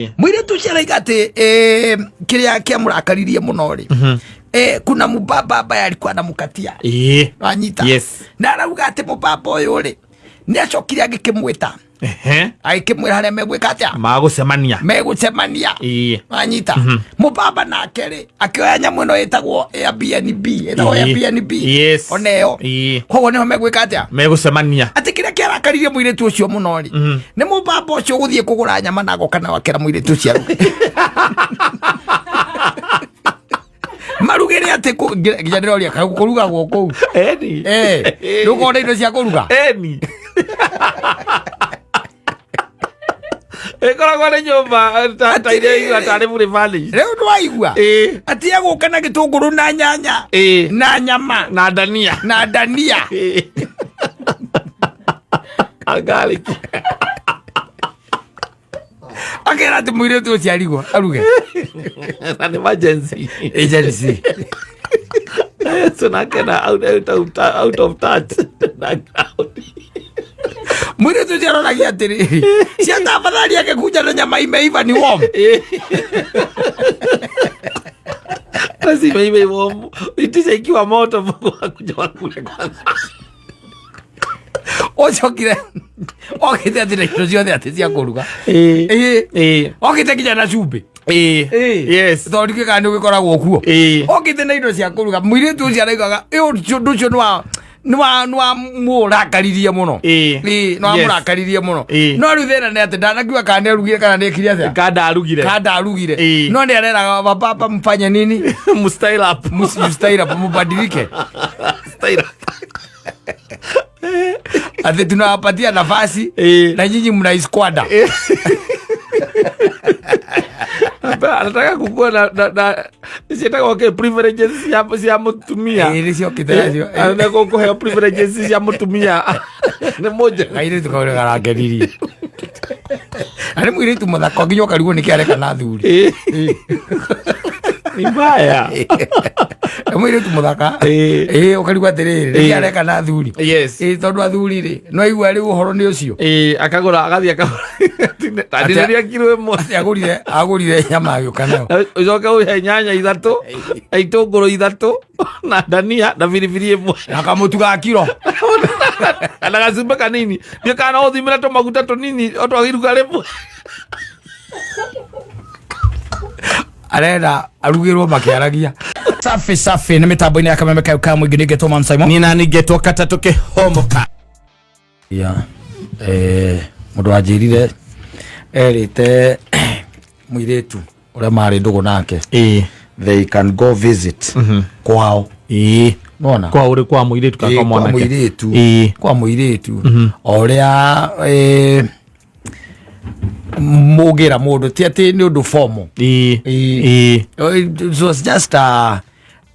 Mũirĩtu ũcio araiga atĩ kĩrĩa kĩamũrakaririe mũno rĩ, kuna mũbaba ambaye alikuwa anamkatia. Wanyita? Yes. Na arauga atĩ mũbaba ũyũ rĩ, nĩ acokire agĩkĩmwĩta, agĩkĩmwĩra harĩa megwĩka atĩa, Magũcemania. Megũcemania. Wanyita? Mũbaba nake rĩ, akĩoya nyamũ ĩno ĩtagwo Airbnb, ĩtagwo Airbnb. Ona ĩyo. Koguo nĩho megwĩka atĩa? Megũcemania. Atĩ kĩrĩa kĩarakaririe mũirĩtu ũcio mũno rĩ, nĩ mũbaba ũcio gũthiĩ kũgũra nyama na agoka nayo akĩra mũirĩtu ũcio aruge, marugĩre, atĩ nginya ndĩroria kaĩ kũrugagwo kũu. Eni. Ndũkona indo cia kũruga. Eni. Ĩkoragwo nĩ nyũmba ta iria igua tarĩ burĩ furnished. Rĩu ndwaigua? Ĩĩ. Atĩ egũka na gĩtũngũrũ na nyanya na nyama na ndania. Na ndania. Ĩĩ. Na garlic. Akera atĩ mũirĩtu ũcio arigwo aruge. Na nĩ emergency. Agency. So nake na out of touch na ground. Mũirĩtu ũcio aroragia atĩrĩrĩ, cia tafadhali akĩkunja na nyama imeiva ni warm. Basi imeiva warm. Itisha ikiwa moto, wakuja wakule kwanza. Ũcokire okĩte atĩ na indo ciothe atĩ cia kũruga. Okĩte nginya na cumbĩ. Tondũ ndikĩũĩ kana nĩ ũgĩkoragwo kuo. Okĩte na indo cia kũruga. Mũirĩtu ũcio araugaga ũndũ ũcio nĩ wa mũrakaririe mũno. Ĩĩ, nĩ wa mũrakaririe mũno. No rĩu thĩna nĩ atĩ ndanakiuga kana nĩ arugire kana nĩ ekire atĩa. Kanda arugire. Kanda arugire. No nĩ areraga wababa mfanye nini? Mstyle up. Mstyle up, mubadilike. Style up. Ati tunawapatia nafasi na nyinyi mnaisquander. Anataka kukua na ciĩtagwo kĩ, privileges cia mũtumia. Ĩĩ, nĩcio kĩte nacio. Anataka kũheo privileges cia mũtumia nĩ mũnje. Kairĩtu kau nĩ karangenirie, na nĩ mũirĩtu mũthaka nginya ũkarigwo nĩkĩ areka na athuri. Ni mbaya. Nĩ mũirĩtu mũthaka. Ĩĩ, ũkarigwo atĩrĩrĩ, nĩkĩ areka na athuri. Ĩĩ, tondũ athuri rĩ, no igua rĩu ũhoro nĩ ũcio. Ĩĩ, akagũra, agathiĩ akagũra tandĩrĩria kiro ĩmwe. Atĩ agũrire nyama agĩũka nayo. Ũcoke ũhe nyanya ithatũ na itũngũrũ ithatũ na ndania na biribiri ĩmwe. Na kamũtu ga kiro. Na gacumbĩ kanini, ndiũ kana ũthimĩre tũmaguta tũnini o twagiruga rĩmwe. Arenda arugĩrwo makĩaragia. Safi safi, nĩ mĩtambo-inĩ ya Kameme kayo ka mũingĩ, nĩngetwo Man Simon. Niĩ nani ngetwo katatũ kĩhomoka. Ya, mũndũ wanjĩrire erĩte mũirĩtu ũrĩa marĩ ndũgũ nake they can go visit kwao. Nona Kwa ũrĩ kwa mũirĩtu kana kwa kwa mwanake? Mũirĩtu. Kwa mũirĩtu, o ũrĩa mũgĩra mũndũ, ti atĩ nĩ ũndũ formal. It was just a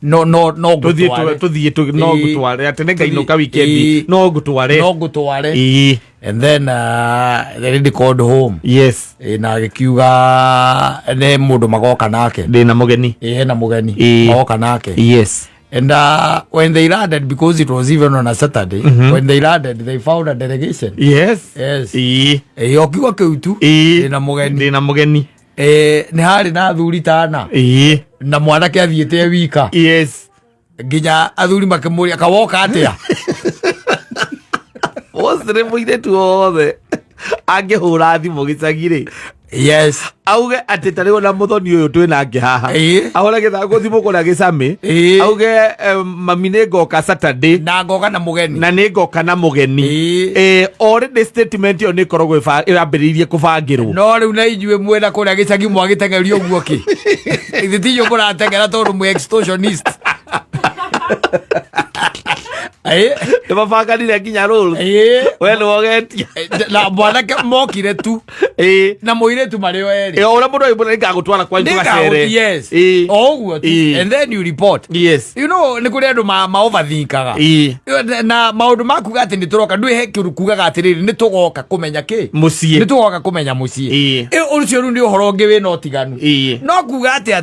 no Tũthiĩ ngũtware. Tũthiĩ no ngũtware atĩ nĩngainũka wikendi, no ngũtware. No ngũtware. And then the lady called home. Na agĩkiuga nĩ mũndũ magoka nake. Ndĩna mũgeni. Ĩ, hena mũgeni. Magoka nake. And when they landed, because it was even on a Saturday, when they landed, they found a delegation. Yes. O kiugo kĩu tu. Ndĩna mũgeni. Ndĩna mũgeni. Nĩ harĩ na athuri tana na mwanake athiĩte e wika. Nginya athuri makĩmũria kawoka atĩa. Wothe mũirĩtu wothe angĩhũra thimũ gĩcagi rĩ, auge atĩ ta rĩu ona mũthoni ũyũ twĩ nake haha, ahũre gĩthangũ thimũ kũrĩa gĩcamĩ, auge mami, nĩ ngoka Saturday. Na ngoka na mũgeni. Na nĩ ngoka na mũgeni. Already statement ĩyo nĩ ĩkoragwo ĩrambĩrĩirie kũbangĩrwo. No rĩu na inyuĩ mwena kũrĩa gĩcagi mwagĩteng'erio ũguo kĩ, ithe ti inyuĩ mũrateng'era tondũ mwĩ extortionist. Nĩ mabanganire nginya rules. We nĩ wogetia. Na mwanake mokire tu na mũirĩtu marĩ o erĩ. O ũrĩa mũndũ aimũra, nĩngagũtwara kwanyu tũgacere. Yes, o ũguo tu. And then you report. Nĩ kũrĩ andũ ma overthinkaga. Na maũndũ ma kuga atĩ nĩ tũroka, ndwĩ he kĩũndũ kugaga atĩrĩrĩ, nĩ tũgoka kũmenya kĩ. Mũciĩ. Nĩ tũgoka kũmenya mũciĩ. Ũcio rĩu nĩ ũhoro ũngĩ wĩna ũtiganu. No kuga atĩ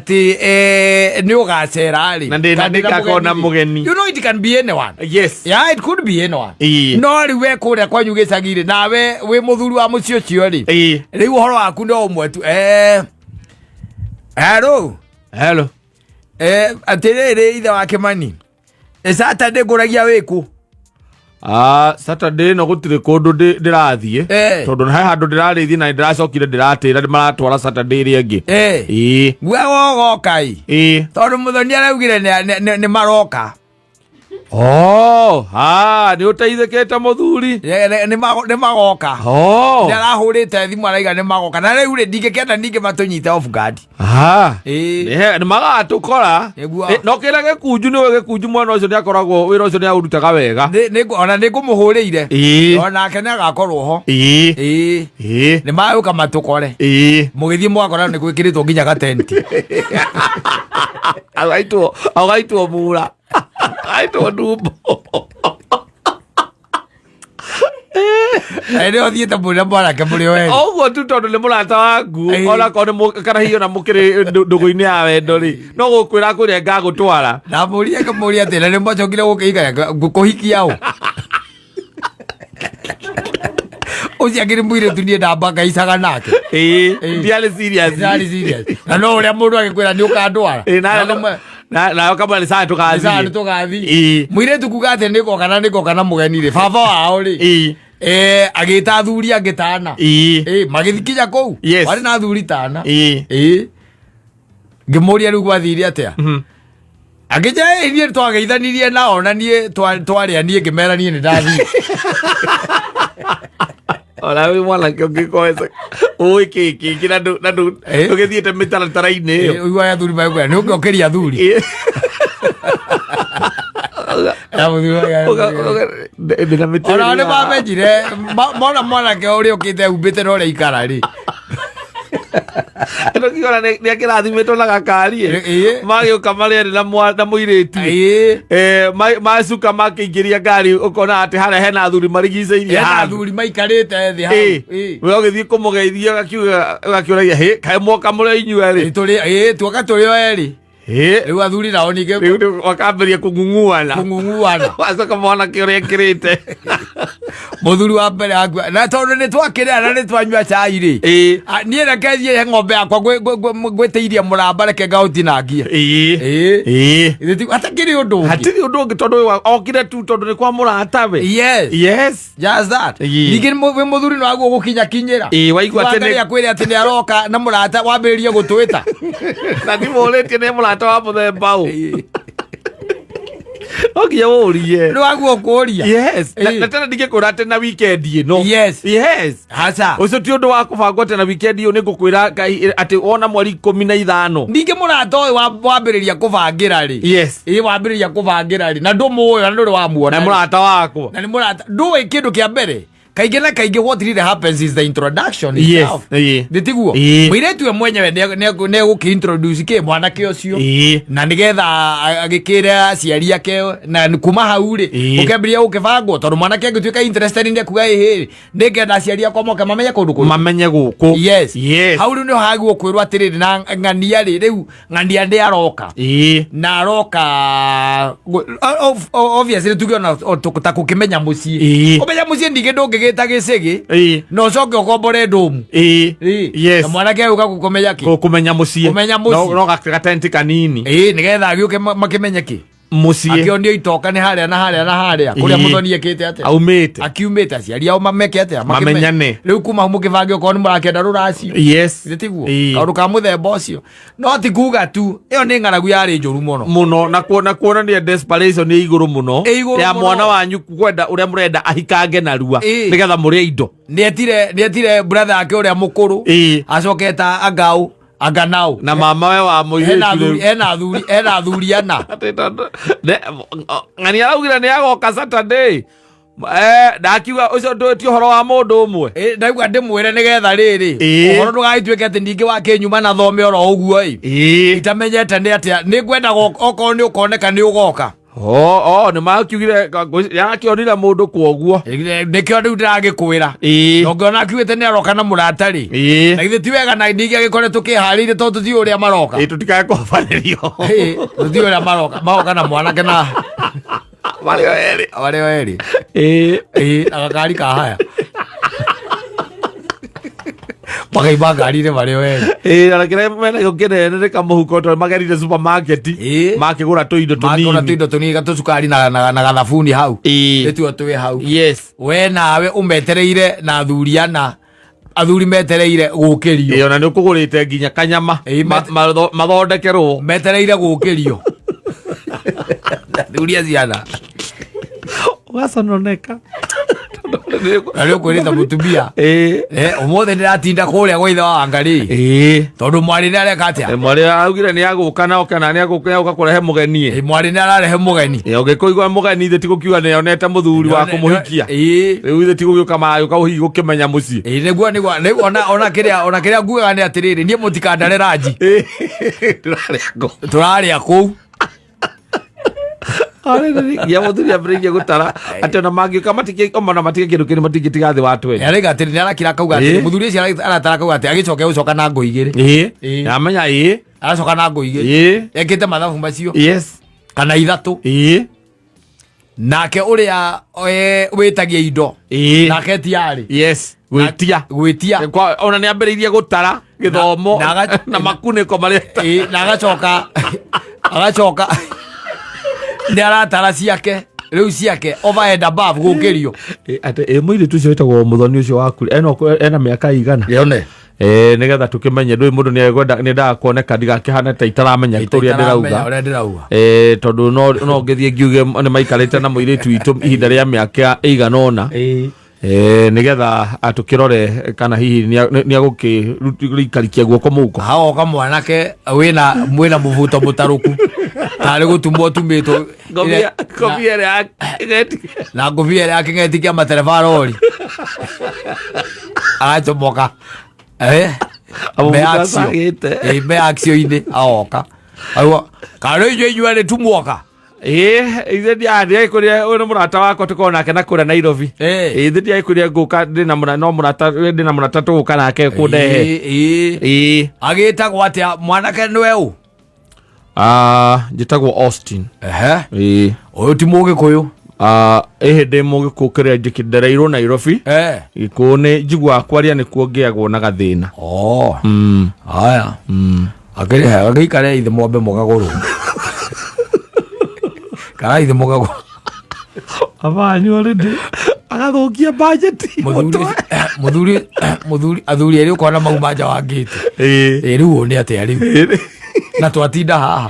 nĩ ũgacera rĩ, Na kana ndĩna nĩngakorwo na rĩ. mũgeni. You know it can be anyone. Yes. Yes. Yeah, it could be anyone. Ĩĩ. No rĩu we kũrĩa kwanyu gĩcagi-rĩ, nawe wĩ mũthuri wa mũciĩ ũcio rĩ, Ĩĩ. rĩu ũhoro waku no ũmwe tu. Hello. Hello. Atĩrĩrĩ ithe wa Kĩmani, nĩ Saturday ngũragia wĩkũ? Ah, Saturday ĩno gũtirĩ kũndũ ndĩrathiĩ tondũ he handũ ndĩrarĩthiĩ na nĩndĩracokire ndĩratĩra maratwara Saturday ĩrĩa ĩngĩ. Ĩĩ. We wogoka ĩ. Ĩĩ. Tondũ mũthoni araugire nĩ maroka. Oh, ha, nĩ ũteithĩkĩte mũthuri. Nĩ magoka. Oh. Nĩ arahũrĩte thimũ araiga nĩ magoka. Na rĩu rĩ ndingĩkenda ningĩ matũnyite off guard. Ha. Ĩĩ. Nĩ magatũkora. Nĩguo. No kĩra gĩkunju nĩwe gĩkunju mwana ũcio nĩ akoragwo wĩra ũcio nĩ aũrutaga wega. Ona nĩ ngũmũhũrĩire. Ĩĩ. Onake nĩ agakorwo ho. Ĩĩ. Ĩĩ. Ĩĩ. Nĩ magũka matũkore. Ĩĩ. Mũgĩthiĩ mwakora nĩ gwĩkĩrĩtwo nginya gatenti. Agaitwo mura. Agaitwo ndumbo. Nĩ ũthiĩte mũrĩ na mwanake mũrĩ o erĩ. Ũguo tu tondũ nĩ mũrata waku Ĩĩ. ona korwo nĩ kana hihi ona mũkĩrĩ ndũgũ-inĩ ya wendo rĩ no gũkwĩra kũrĩa ngagũtwara. Ndamũria ngĩmũria atĩ na nĩ mwacokire gũkĩikara ngũkũhikia ũ? Ũcio akĩrĩ mũirĩtu niĩ ndamba ngaicaga nake. Ĩĩ, Ĩĩ. ndiarĩ serious. Ndiarĩ serious. Na no ũrĩa mũndũ agĩkwĩra nĩ ũkandwara. Ĩĩ, nayo kamwe nĩ sawa Nĩ sawa tũgathiĩ. nĩ tũgathiĩ. Ĩĩ. Mũirĩtu kuga atĩ nĩ ngoka na nĩ ngoka na mũgeni rĩ, baba wao rĩ, Ĩĩ. agĩta athuri angĩ tana. Ĩĩ. Magĩthiĩ kinya kũu. Yes. Warĩ na athuri tana. Ĩĩ. Ĩĩ. Ngĩmũria rĩu gwathire atĩa? Akĩnjĩra, "Ĩ, niĩ twageithanirie nao na niĩ twarĩa niĩ ngĩmera niĩ nĩ ndathiĩ." Ona wĩ mwanake ũngĩkoesa ũĩ kĩ kĩngĩ na ndũgĩthiĩte mĩtaratara-inĩ ĩyo. Ũiguaga athuri magĩkwĩra nĩ ũngĩokĩria athuri. Ndĩna mĩtĩ Ona nĩ mamenyire mona mwanake ũrĩa ũkĩte humbĩte na ũrĩa ikara rĩ. Ĩno kiona nĩ akĩrathimĩtwo na gakari Ĩĩ. magĩũka marĩ erĩ na mũirĩtu. Macuka makĩingĩria ngari ũkona atĩ harĩa hena athuri marigicĩirie Hena handũ. athuri maikarĩte thĩ hau. We ũgĩthiĩ kũmũgeithia ũgakĩũragia hĩ kaĩ mwoka mũrĩ inyuĩ erĩ? Tuoka tũrĩ o erĩ. Rĩu athuri nao ningĩ Rĩu nĩ wakambĩrĩria kũng'ung'uana. Kũng'ung'uana. Wacoka mwanake ũrĩa ekĩrĩte. Mũthuri wa mbere akua na tondũ nĩ twakĩrĩa na nĩ twanyua cai rĩ. Niĩ reke thiĩ he ng'ombe yakwa ngwĩtĩirie mũramba reke ngaũtinangie. Githĩ ti hatakĩrĩ ũndũ ũngĩ. Hatirĩ ũndũ ũngĩ tondũ okire tu tondũ nĩ kwa mũratawe. Yes. Yes. Just that. Ĩĩ. Ningĩ wĩ mũthuri no aguo gũkinya kinyĩra. Ĩĩ, waigua atĩ nĩ- Ngai akwĩre atĩ nĩ aroka na mũrata wambĩrĩrie gũtwĩta. Na ndimũrĩtie nĩ mũrata wa mũthemba ũ. No nginya ũrie. Nĩ waguo kũria. Yes. Ĩĩ. Na tena ndingĩkwĩra atĩ na weekend ĩno. Yes. Yes. Aca. Ũcio ti ũndũ wa kũbangwo atĩ na weekend ĩyo nĩ ngũkwĩra Ngai atĩ wona mweri 15. Ningĩ mũrata ũyũ wambĩrĩria kũbangĩra rĩ. Yes. Ĩĩ wambĩrĩria kũbangĩra rĩ na ndũmũĩ na ndũrĩ wamuona. Na mũrata wakwa. Na nĩ mũrata ndũĩ kĩndũ kĩa mbere. Kaingĩ na kaingĩ what really happens is the introduction Yes. itself. Ĩĩ. Nĩ tiguo? Ĩĩ. Mũirĩtu we mwenyewe nĩ egũkĩ-introduce kĩ mwanake ũcio. Ĩĩ. Na nĩgetha agĩkĩre aciari ake na kuma hau rĩ Ĩĩ. ũkĩambĩrĩria gũkĩbangwo tondũ mwanake angĩtuĩka interested nĩ ekuga ĩhĩ nĩngenda aciari akwa moke mamenye kũndũ kũrĩkũ. Mamenye gũkũ. Yes. Yes. Hau rĩu nĩho hagĩrĩirwo kwĩrwo atĩrĩrĩ na ng'ania rĩ rĩu ng'ania nĩ aroka. Ĩĩ. Na aroka obviously tuge ona ta kũkĩmenya mũciĩ. Ĩĩ. Kũmenya mũciĩ ningĩ ndũngĩgĩta gĩcĩgĩ. Ĩĩ. Na ũcoke ũkombore ndũmu. Ĩĩ. Ĩĩ. Yes. Na mwanake agĩũka gũkũmenya kĩ? Kũmenya mũciĩ. Kũmenya mũciĩ. No gatenti kanini. Ĩĩ nĩgetha agĩũke makĩmenye kĩ? Mũciĩ. Akĩonio itoka nĩ harĩa na harĩa na harĩa. Kũrĩa Ĩĩ. mũthoni ekĩte atĩa? Aumĩte. Akiumĩte aciari ao mameke atĩa? Makĩmenye. Mamenyane. Rĩu kuma hau mũkĩbange okorwo nĩ mũrakĩenda rũracio. Yes. Githĩ tiguo? Ĩĩ. Kaũndũ ka mũthemba ũcio. No ti kuga tu, ĩyo nĩ ng'aragu yarĩ njũru mũno. Mũno na kuona kuonania desperation ĩ igũrũ mũno Ĩ igũrũ ya mũno. mwana wanyu kwenda ũrĩa mũrenda ahikange narua Ĩĩ. nĩgetha mũrĩe indo. Nĩetire brother yake ũrĩa mũkũrũ. Ĩĩ. Acoketa angau anganau. Na mama we wa Ena mũirĩtu athuri rĩu. ena athuri ena athuri ana. Atĩ tondũ- ng'ani araugire nĩ agoka Saturday. Ndakiuga ũcio ndũĩ ti ũhoro wa mũndũ ũmwe. Ndaigua ndĩmwĩre nĩgetha rĩrĩ. Ĩĩ. Ũhoro ndũgagĩtuĩke atĩ ningĩ wakĩnyuma na thome oro ũguo ĩ. Ĩĩ. Itamenyete nĩ atĩa nĩngwendaga okorwo nĩ ũkoneka nĩ ũgoka. Nĩ makiugire yakĩonire mũndũ kwoguo. Nĩkĩo rĩu ndĩragĩkwĩra. Ĩĩ. Na ũngĩona akiugĩte nĩ aroka na mũrata rĩ. Ĩĩ. Na githĩ ti wega na ningĩ agĩkore tũkĩharĩirie tondũ tũtiũĩ ũrĩa maroka. Ĩĩ, tũtikae kũhobanĩrio. Ĩĩ, tũtiũĩ ũrĩa maroka. Magoka na mwanake na Marĩ o erĩ. Marĩ o erĩ. Ĩĩ. Ĩĩ, na gakari ka haya. Makaima ngari-inĩ marĩ o erĩ. Ĩĩ, na kĩrĩa mena gĩo kĩnene nĩ kamũhuko tondũ magerire supermarket. Ĩĩ. Makĩgũra tũindo Makĩgũra tũnini. tũindo tũnini gatũcukari na gathabuni hau. Ĩĩ. Nĩtuo twĩ hau. Yes. We nawe ũmetereire na athuri ana athuri metereire gũkĩrio. Ĩĩ, ona nĩ ũkũgũrĩte nginya kanyama. Ĩĩ, Mathondekerwo. Metereire gũkĩrio. Athuri a ciana. Ũgacononeka. Na rä å kwä rä te må tumia. Ĩĩ. Ũmũthĩ ndĩratinda kũrĩa gwa ithe wa Wangarĩ. Ĩĩ. Tondũ mwarĩ nĩ areka atĩa? Mwarĩ augire nĩ agũka na oke na nĩ agũka agũka kũrehe mũgeni. Mwarĩ nĩ ararehe mũgeni. Ũngĩkũigua mũgeni ithe ti gũkiuga nĩ onete mũthuri wa kũmũhikia. Ĩĩ. Rĩu ithe ti gũgĩũka maragĩũka hihi gũkĩmenya mũciĩ. Ĩĩ, nĩguo nĩguo rĩu ona kĩrĩa ona kĩrĩa ngugaga nĩ atĩrĩrĩ, niĩ mũtikandare ranji. Tũrarĩa kũ. Tũrarĩa kũu. Nginya mũthuri ambĩrĩirie gũtara atĩ ona mangĩũka matingĩ ona matige kĩndũ kĩrĩ matingĩtiga thĩ wa twendi. Araiga atĩrĩ, nĩ arakira akauga atĩrĩ, Ĩĩ. mũthuri ũcio aratara akauga atĩ agĩcoke gũcoka na ngũ igĩrĩ. Ĩĩ. Ĩĩ. Amenya ĩĩ. Aracoka na ngũ igĩrĩ. Ĩĩ. Ekĩte mathabu macio. Yes. Kana ithatũ. Ĩĩ. Nake ũrĩa wĩtagia indo. Ĩĩ. Nake tiarĩ. Yes. Gwĩtia. Gwĩtia. Ona nĩ ambĩrĩirie gũtara gĩthomo na makunĩko marĩa. Ĩĩ, na agacoka nĩ aratara ciake rĩu ciake over and above gũkĩrio. Atĩ ĩ mũirĩtu ũcio wĩtagwo mũthoni ũcio waku ena mĩaka igana. Yone. Nĩgetha tũkĩmenye ndũĩ mũndũ nĩegwenda nĩendaga kuoneka ndigakĩhane ta itaramenya ũrĩa ndĩrauga. Ũrĩa ndĩrauga. Tondũ no ngĩthiĩ ngiuge nĩ maikarĩte na mũirĩtu witũ ihinda rĩa mĩaka ĩigana ũna. Nĩgetha atũkĩrore kana hihi nĩagũkĩrikarikia guoko mũhuko. Hagoka mwanake wĩna mũbuto mũtarũku tarĩ gũtumwo ũtumĩtwo. Ngobia ĩrĩa ya kĩng'eti. Na ngobia ĩrĩa ya kĩng'eti kĩa matereba rori. Agacomoka. Amũbuto acagĩte. Me action-inĩ agoka. Auga, kana inyuĩ inyuerĩ tumuoka. Ĩĩ, ithe ndiagĩkwĩrire ũyũ nĩ mũrata wakwa tũkorwo nake na kũrĩa Nairobi. Ĩĩ. Ithe ndiagĩkwĩrire ngũka ndĩna mũra no mũrata ndĩna mũrata tũgũka nake kũndehe. Ĩĩ. Ĩĩ. Agĩtagwo atĩa mwanake nĩwe ũ? Njĩtagwo Austin. Ehe. Ĩĩ. Ũyũ ti Mũgĩkũyũ. Ĩhĩ ndĩ Mũgĩkũyũ kĩrĩa njĩkĩ ndereirwo Nairobi. Gĩkũyũ nĩ njiguaga kwaria nĩkuo ngĩagwo na gathĩna. Haya. Akĩrĩ hega gĩikare ithe mwambe mũgagũrwo. Kana ithe mũgagũrwo. Abanyu already agathũkia budget. Mũthuri athuri erĩ ũkona mauma nja wa ngĩti. Ĩĩ. Ĩ rĩu ũũ nĩ atĩa rĩu? Na twatinda haha.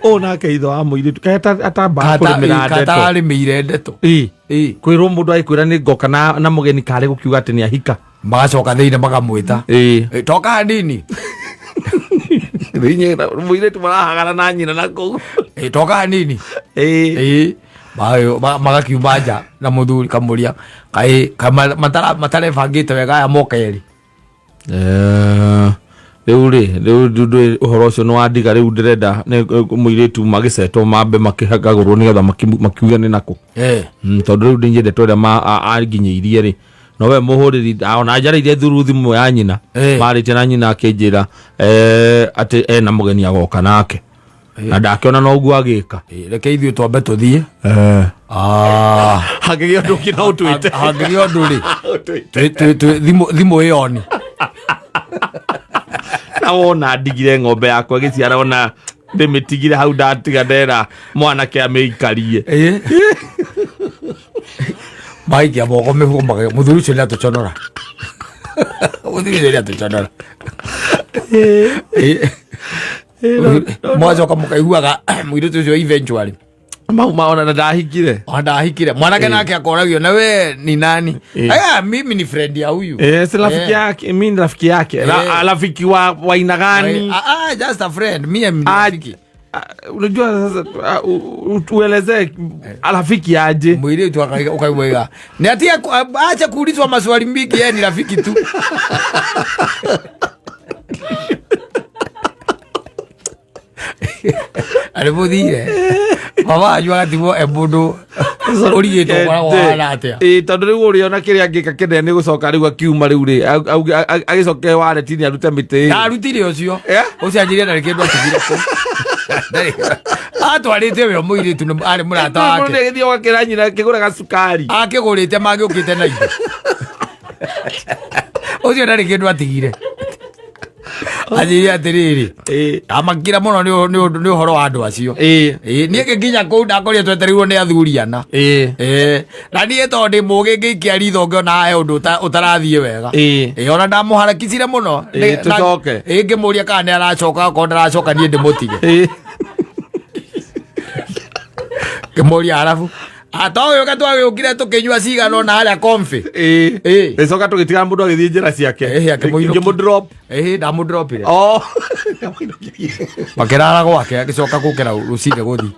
Ũũ nake ithe wa mũirĩtu kaĩ atambaga kũrĩmĩra ndeto. Katararĩmĩire ndeto. Ĩĩ. Ĩĩ. Kwĩrwo mũndũ agĩkwĩra nĩ ngoka na mũgeni karĩ gũkiuga atĩ nĩ ahika. Magacoka thĩinĩ makamwĩta. Ĩĩ. Ĩ, toka hanini. Mũirĩtu marahagana na nyina na kũu. Ĩ, toka hanini. Ĩĩ. Ĩĩ. Magakiuma nja na mũthuri kamũria kaĩ matarebangĩte wega aya moka erĩ. Rĩu rĩ, rĩu ndũ ũhoro ũcio nĩ wandiga rĩu ndĩrenda nĩ mũirĩtu magĩcetwo mambe makĩhangagũrwo nĩgetha makiuge nĩ nakũ. Tondũ rĩu ndinyendete ũrĩa anginyĩirie rĩ. No we mũhũrĩri, ona njarĩirie thuru thimũ ya nyina. Marĩtie na nyina akĩnjĩra, atĩ ena mũgeni agoka nake. Na ndakĩona no ũguo agĩka. Reke ithuĩ twambe tũthiĩ. Hangĩgĩa ũndũ ũngĩ no ũtwĩte. Hangĩgĩa ũndũ rĩ. Thimũ ĩyo ni. Na wona ndigire ng'ombe yakwa ĩgĩciara ona ndĩmĩtigire hau ndatiga ndera mwanake amĩikarie. Magaikia moko mĩhuko magaikia mũthuri ũcio nĩ atũconora. Mũthuri ũcio nĩ atũconora. Mwacoka mũkaiguaga mũirĩtu ũcio eventually. Mau maona na ndahikire. Ona ndahikire. Mwanake nake akoragio na we ni nani? Aya, mimi ni friend ya huyu. Si rafiki yake, mimi ni rafiki yake. Rafiki wa aina gani? Just a friend. Mimi ni rafiki. Unajua sasa, uelezee rafiki aje. Mwili tu ukaigua. Ni ati acha kuulizwa maswali mingi, yeye ni rafiki tu. Alimuthire. Baba anyu agatigwo e mũndũ ũrigĩtwo ũkoragwo ũhana atĩa. Ĩĩ, tondũ rĩu ũrĩa ona kĩrĩa angĩka kĩnene nĩ gũcoka rĩu akiuma rĩu rĩ, agĩcoke wareti-inĩ arute mĩtĩ. Ndarutire ũcio. Ũcio anjirie ndarĩ kĩndũ atigire kũu. Atwarĩte we mũirĩtu arĩ mũrata wake. Mũndũ agĩthiĩ gwakĩra nyina akĩgũra gacukari. Akĩgũrĩte mangĩũkĩte na indo. Ũcio ndarĩ kĩndũ atigire. Anjĩrire atĩrĩrĩ, ndamakire mũno nĩ ũndũ nĩ ũhoro wa andũ acio. Ĩĩ, niĩ ngĩkinya kũu ndakorire twetereirwo nĩ athuri ana. Ĩĩ, na niĩ tondũ ndĩ mũgĩ ngĩikia ritho ngĩona he ũndũ ũtarathiĩ wega. Ĩĩ, ona ndamũharakicire mũno. Tũcoke. Ĩĩ, ngĩmũria kana nĩ aracoka, okorwo ndaracoka niĩ ndĩmũtige. Ngĩmũria arabu atogĩũka twagĩũkire tũkĩnyua cigana ona harĩa kombi. Ĩĩ. Gĩcoka tũgĩtigana mũndũ agĩthiĩ njĩra ciake. Ĩĩ, akĩmũinũkia. Ngĩmũ-drop. Ĩĩ, ndamũdropire. Oh. Makĩrara gwake agĩcoka gũkĩra rũcinĩ gũthiĩ.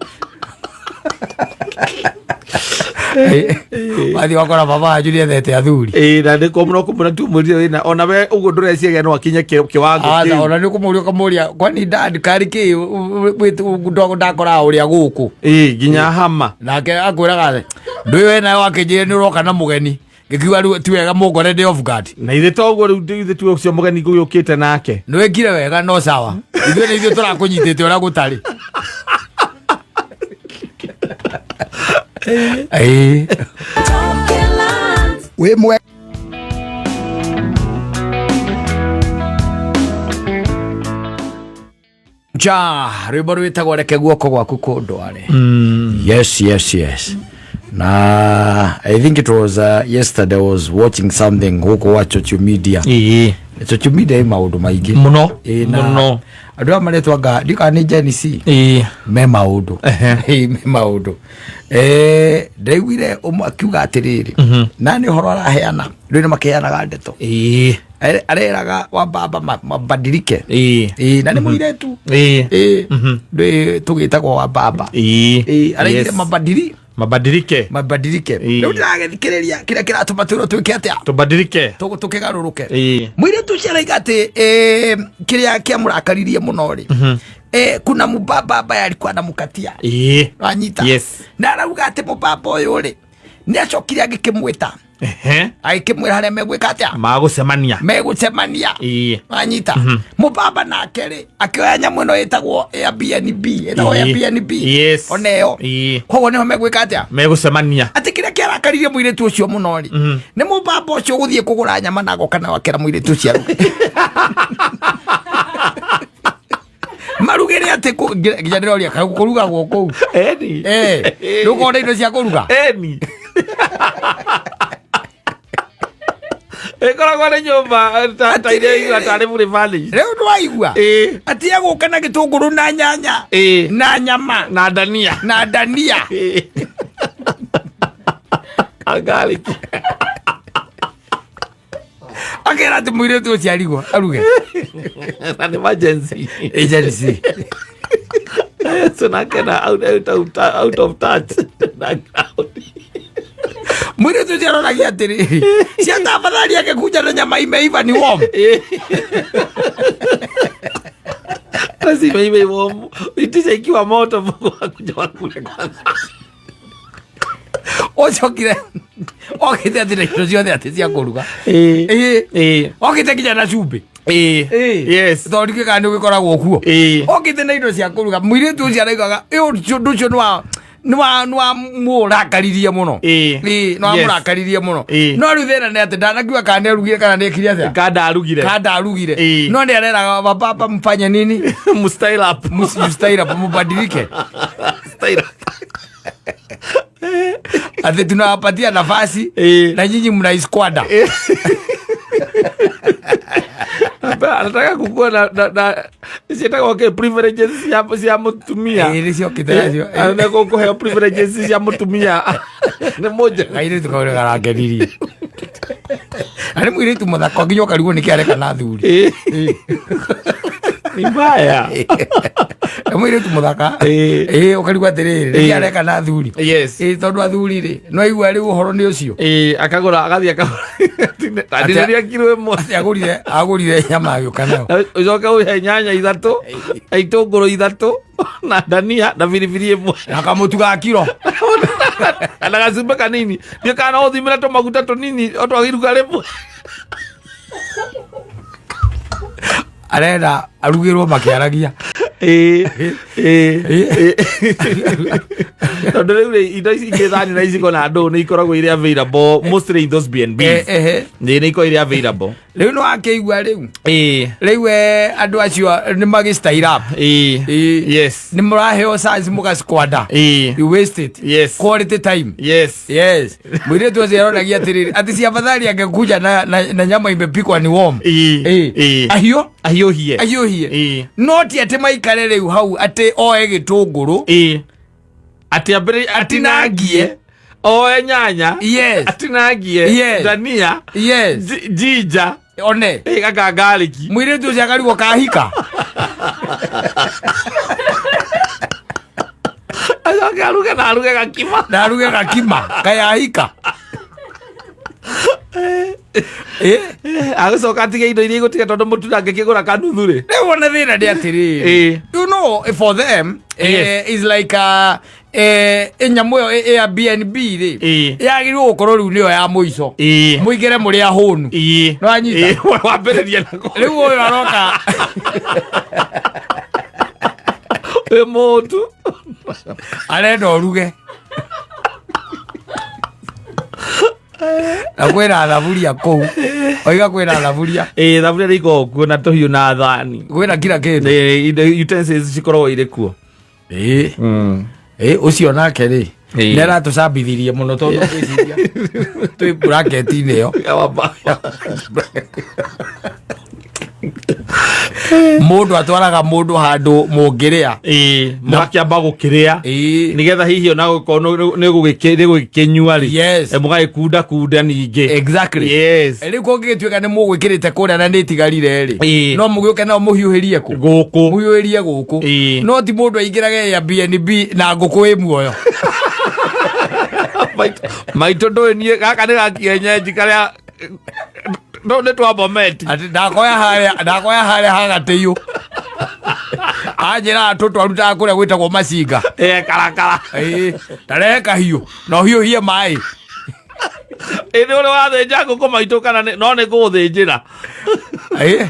Wathiĩ wakora baba wanyu nĩethete athuri. Ĩĩ, na nĩ kũmũra kũmũra tu mwĩrire wĩna ona we ũguo ndũreciria no akinye kĩwango Aca, kĩu. ona nĩ ũkũmũria ũkamũria kwani dad karĩ kĩ ndakoraga ũrĩa gũkũ. Ĩĩ, nginya hama. Nake akwĩraga ndũĩ we nawe wakĩnjĩra nĩ ũroka na mũgeni ngĩkiuga rĩu ti wega mũngore ndĩ off guard. Na ithe toguo rĩu ithe tu ũcio mũgeni gũgĩũkĩte nake. Nĩ wĩkire wega no sawa, ithuĩ nĩ ithuĩ tũrakũnyitĩte ũrĩa gũtarĩ. Ĩĩ. Wĩ mwe Ja rwĩmbo rwĩtagwo reke guoko gwaku kũndware. Yes, na I think it was yesterday I was watching something gũkũ wa social media. Social media ĩ maũndũ maingĩ Mũno. Ĩ, na Mũno. Andũ aya maretwo anga ndikana nĩ Gen Z. Me maũndũ. Ĩ, me maũndũ. Ndaiguire ũmwe akiuga atĩrĩrĩ, na nĩ ũhoro araheana, rĩu nĩ makĩheanaga ndeto. Areraga wa baba mabadilike. Ĩ, na nĩ mũirĩtu. Ĩ, ndĩ tũgĩtagwo wa baba. Ĩ, araigire mabadili Mabadilike. Mabadilike. Rĩu ndĩragĩthikĩrĩria kĩrĩa kĩratũma twĩrwo twĩke atĩa? Tubadilike. Tũkĩgarũrũke. Mũirĩtu ũcio araiga atĩ kĩrĩa kĩamũrakaririe mũno rĩ, kuna mũbaba ambaye alikuwa anamkatia. Wanyita? Yes. Na arauga atĩ mũbaba ũyũ rĩ, nĩ acokire agĩkĩmwĩta, agĩkĩmwĩra harĩa megwĩka atĩa? Magũcemania. Megũcemania. Wanyita? Mũbaba nake rĩ, akĩoya nyamũ ĩno ĩtagwo Airbnb, ĩtagwo Airbnb. Ona ĩyo. Koguo nĩho megwĩka atĩa? Megũcemania. Atĩ kĩrĩa kĩarakaririe mũirĩtu ũcio mũno rĩ, nĩ mũbaba ũcio gũthiĩ kũgũra nyama na agoka nayo akĩra mũirĩtu ũcio aruge, marugĩre atĩ nginya ndĩroria kaĩ kũrugagwo kũu? Eni. Ndũkorwo na indo cia kũruga. Eni. Ĩkoragwo nĩ nyũmba ta iria igua tarĩ fully furnished. Rĩu ndwaigua? Atĩ egũka na gĩtũngũrũ na nyanya na nyama na ndania. Na ndania. Na garlic. Akera atĩ mũirĩtu ũcio arigwo aruge. Na nĩ emergency. Agency. So nake na out of touch na ground. Mũirĩtu ũcio aroragia atĩrĩrĩ, ciata afadhali angekuja na nyama imeiva ni warm. Basi imeiva iwomu. Itisha ikiwa moto, Mungu wakuja wakule kwanza. Ũcokire okĩte atĩ na indo ciothe atĩ cia kũruga. Ĩĩ. Okĩte nginya na cumbĩ. Tondũ ndikĩũĩ kana nĩ ũgĩkoragwo kuo. Okĩte na indo cia kũruga. Mũirĩtu ũcio araugaga ĩ ũndũ ũcio nĩ wa mũrakaririe mũno. Ĩĩ, nĩ wa mũrakaririe mũno. No rĩu thĩna nĩ atĩ ndanakiuga kana nĩ arugire kana nĩ ekire atĩa. Kanda arugire. Kanda arugire. No nĩ areraga wababa mfanye nini? Mstyle up. Mstyle up, mubadilike. Style up. Ati tunawapatia nafasi na nyinyi mnaisquander. Anataka kukua na ciĩtagwo kĩ, privileges cia mũtumia. Ĩĩ, nĩcio okĩte nacio. Anataka kũheo privileges cia mũtumia nĩ mũnja. Kairĩtu kau nĩ karakenirie na nĩ mũirĩtu mũthaka nginya ũkarigwo nĩkĩ areka na athuri. Ni mbaya. Nĩ mũirĩtu mũthaka. Ĩĩ, ũkarigwo atĩrĩrĩ, nĩkĩ areka na athuri? Ĩĩ, tondũ athuri rĩ, no igua rĩu ũhoro nĩ ũcio. Ĩĩ, akagũra, agathiĩ akagũra tandĩrĩria kiro ĩmwe. Atĩ agũrire nyama agĩũka nayo. Na ũcoke ũhe nyanya ithatũ na itũngũrũ ithatũ na ndania na biribiri ĩmwe. Na kamũtu ga kiro. Na gacumbĩ kanini, ndiũ kana ũthimĩre tũmaguta tũnini o twagiruga rĩmwe. Arenda arugĩrwo makĩaragia. Ĩĩ, ĩĩ, ĩĩ. Tondũ rĩu rĩ, indo ici ingĩ thani na iciko na ndũũ nĩ ikoragwo irĩ available mostly in those B&Bs. Ehe. Nĩ nĩ ikoragwo irĩ available. Rĩu nĩ wakĩigua rĩu. Ĩĩ. Rĩu andũ acio nĩ magĩ style up. Ĩĩ. Ĩĩ. Yes. Nĩ mũraheo size mũgasquander. Ĩĩ. You waste it. Yes. Quality time. Yes. Yes. Mũirĩtu ũcio aronagia atĩrĩrĩ, atĩ cia afadhali angekuja na nyama imepikwa ni warm. Ĩĩ. Ĩĩ. Ĩĩ. Ahiũ Ahiũhie. Ahiũhie. Ĩĩ. No ti atĩ maikare rĩu hau atĩ oe gĩtũngũrũ. Ĩĩ. Atĩ ambĩrĩrie atinangie. Oe nyanya. Yes. Atinangie. Yes. Dania. Yes. Ginger. One. Ĩĩ gaka garlic. Mũirĩtu ũcio akarigwo kahika. Acoke aruge na aruge gakima. Na aruge gakima. Kayahika. Eh? Agĩcoka atige indo iria igũtiga tondũ mũtu ndangĩkĩgũra kanuthu rĩ. Rĩu ona thĩna nĩ atĩrĩrĩ. Ĩĩ. You know, for them, Yes. is like a, nyamũ ĩyo Airbnb rĩ Ĩĩ. yagĩrĩirwo gũkorwo rĩu nĩyo ya mũico. Ĩĩ. Mũingĩre mũrĩ ahũnu. Ĩĩ. Nĩwanyita? Ĩĩ, wambĩrĩria nako. Rĩu ũyũ aroka Wĩ mũtu. Arenda ũruge. Na kwĩna thaburia kũu. Oiga kwĩna thaburia. Ĩĩ, thaburia nĩ ikoragwo kuo na tũhiũ na thani. Kwĩna kila kĩndũ. Ĩĩ, indo utensils cikoragwo irĩ kuo. Ĩĩ. Ĩĩ, ũcio nake rĩ Ĩĩ. nĩ aratũcambithirie mũno tondũ ngwĩciria twĩ bracket-inĩ ĩyo. Mũndũ atwaraga mũndũ handũ mũngĩrĩa. Ĩĩ, mũgakĩamba gũkĩrĩa. Ĩĩ. Nĩgetha hihi ona gũkorwo nĩ gũgĩkĩnyua rĩ. Yes. Mũgagĩkunda kunda ningĩ. Exactly. Yes. Rĩu kũngĩgĩtuĩka nĩ mũgwĩkĩrĩte kũrĩa na nĩ ĩtigarire rĩ, Ĩĩ. no mũgĩũke nao mũhiũhĩrie kũ? Gũkũ. Mũhiũhĩrie gũkũ. Ĩĩ. No ti mũndũ aingĩrage Airbnb na ngũkũ ĩ muoyo. Maitũ ndũĩ niĩ gaka nĩ gakienyenji karĩa no nĩ twabometi. Atĩ ndakoya harĩa hagatĩiyũ. Anjĩraga tũtwarutaga kũrĩa gwĩtagwo macinga. Ĩĩ, karakara. Ĩĩ, tarehe kahiũ na ũhiũhie maĩ. Ĩ nĩ ũrĩ wathĩnja ngũkũ maitũ kana no nĩ ngũgũthĩnjĩra. Ĩĩ.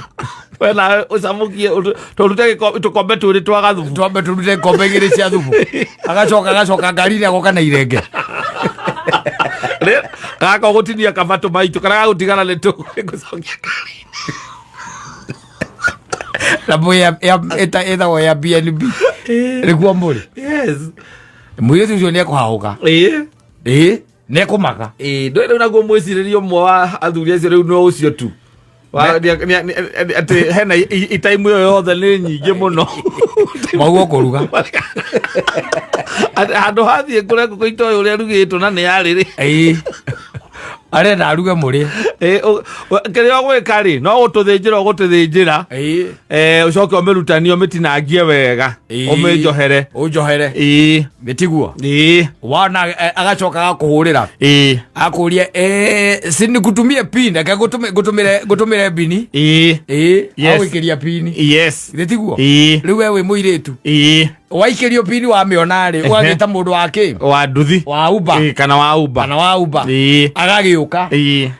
We nawe ũcamũkie tũrute tũkombe twĩrĩ twa gathubu. Twambe tũrute ikombe igĩrĩ cia thubu. Agacoka ngari-inĩ agoka na irenge. Gaka ũgũtinia kabatũ maitũ kana gagũtigana nĩ tũgũcokia ngari-inĩ. Na ĩtagwo Airbnb. Nĩkuo mũrĩ. Yes. Mũirĩtu ũcio nĩ ekũhahũka. Ĩĩ. Ĩĩ, nĩ ekũmaka. Ĩĩ, ndũĩ rĩu naguo mwĩcirĩrie ũmwe wa athuri acio rĩu no ũcio tu. Atĩ hena itaimu ĩyo yothe nĩ nyingĩ mũno. Maugo kũruga. Atĩ handũ hathiĩ kũrĩa ngũkũ itoĩ ũrĩa ĩrugĩtwo na nĩ yarĩ rĩ. Ĩĩ. Arenda aruge mũrĩe. Ĩĩ, kĩrĩa ũgwĩka rĩ, no gũtũthĩnjĩra ũgũtũthĩnjĩra. Ĩĩ. Ũcoke ũmĩrutanie ũmĩtinangie wega. Ĩĩ. Ũmĩnjohere. Ũnjohere. Ĩĩ. Nĩ tiguo? Ĩĩ. Wana agacoka agakũhũrĩra. Ĩĩ. Akũria si nikutumie pin, reke ngũtũmĩre bini. Ĩĩ. Ĩĩ, Yes. agũikĩria pini. Yes. Nĩ tiguo? Ĩĩ. Rĩu we wĩ mũirĩtu. Ĩĩ. Waikĩrio pini wamĩona rĩ, ũgagĩta mũndũ wa kĩ? Wa nduthi. Wa Uber. Ĩĩ, kana wa Uber. Kana wa Uber. Ĩĩ. Agagĩũka. Ĩĩ.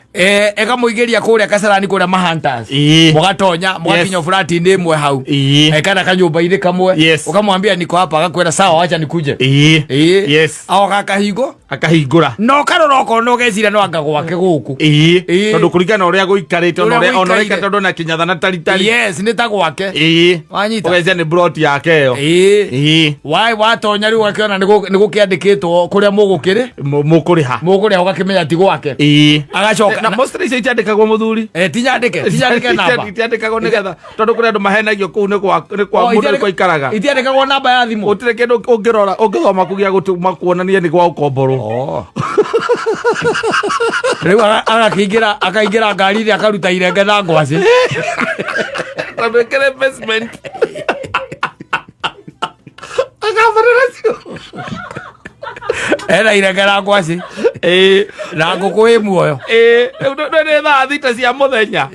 Ĩkamũingĩria kũrĩa kasarani kũrĩa mahunters. Ĩĩ. Mũgatonya, mũgakinya flat-inĩ ĩmwe hau. Ĩĩ. Kana kanyũmba-inĩ kamwe. Yes. Ũkamwambia niko hapa, agakwĩra sawa, wacha nikuje. Ĩĩ. Ĩĩ. Yes. Agoka akahingo. Akahingũra. Na ũkarora okorwo nĩ ũgeciria no anga gwake gũkũ. Ĩĩ. Ĩĩ. Tondũ kũringana na ũrĩa gũikarĩte, ona Ũrĩa ũrĩa ona gũikaire. ũrĩa tondũ na kĩnyatha na taritari. Yes, nĩ ta gwake. Ĩĩ. Wanyita? Ũgecia nĩ plot yake ĩyo. Ĩĩ. Ĩĩ. Wai watonya rĩu ũgakĩona nĩ gũkĩandĩkĩtwo kũrĩa mũgũkĩrĩ. Mũkũrĩha. Mũkũrĩha ũgakĩmenya ti gwake. Ĩĩ. Agacoka Na mostly icio itiandĩkagwo mũthuri. Tinyandĩke, tinyandĩke namba. Itiandĩkagwo nĩgetha tondũ kũrĩ andũ mahenagio kũu nĩ kwa nĩ kwa Oh, mũndũ nĩ kwa ikaraga. Itiandĩkagwo namba ya thimũ. Gũtirĩ kĩndũ ũngĩrora ũngĩthoma kũu gĩa gũtũma kuonania nĩ gwa gũkomborwo. Oh. Rĩu agakĩingĩra akaingĩra ngari-inĩ akaruta irenge na ngwacĩ. Tondũ ĩkĩrĩ basement. Akabarĩra cio. Ena irenge na ngwacĩ. Ĩĩ. Na ngũkũ ĩ muoyo. Ĩĩ, rĩu nĩ thaa 6 cia mũthenya.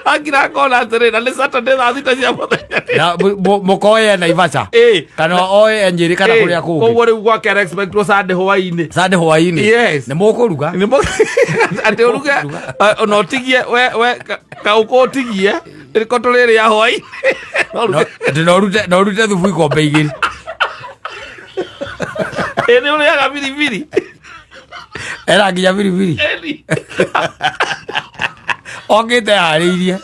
Akira akona atĩrĩ, na nĩ Saturday thaa 6 cia mũthenya. Na mũkoe Naivasha. Ĩĩ. Kana oe Nyeri kana Ĩĩ, kũrĩa kũngĩ. Koguo rĩu gwake ara expect Sunday hwaĩ-inĩ. Sunday hwaĩ-inĩ. Yes. Nĩ mũkũruga. Nĩ atĩ ũruge, ona ũtigie we kaũkũ ũtigie. Rĩko tũrĩrĩa hwaĩ. Atĩ no ũrute thubu ikombe igĩrĩ. Ĩ nĩ ũrĩaga biribiri. Era nginya biribiri. Ĩni. Okĩte harĩirie.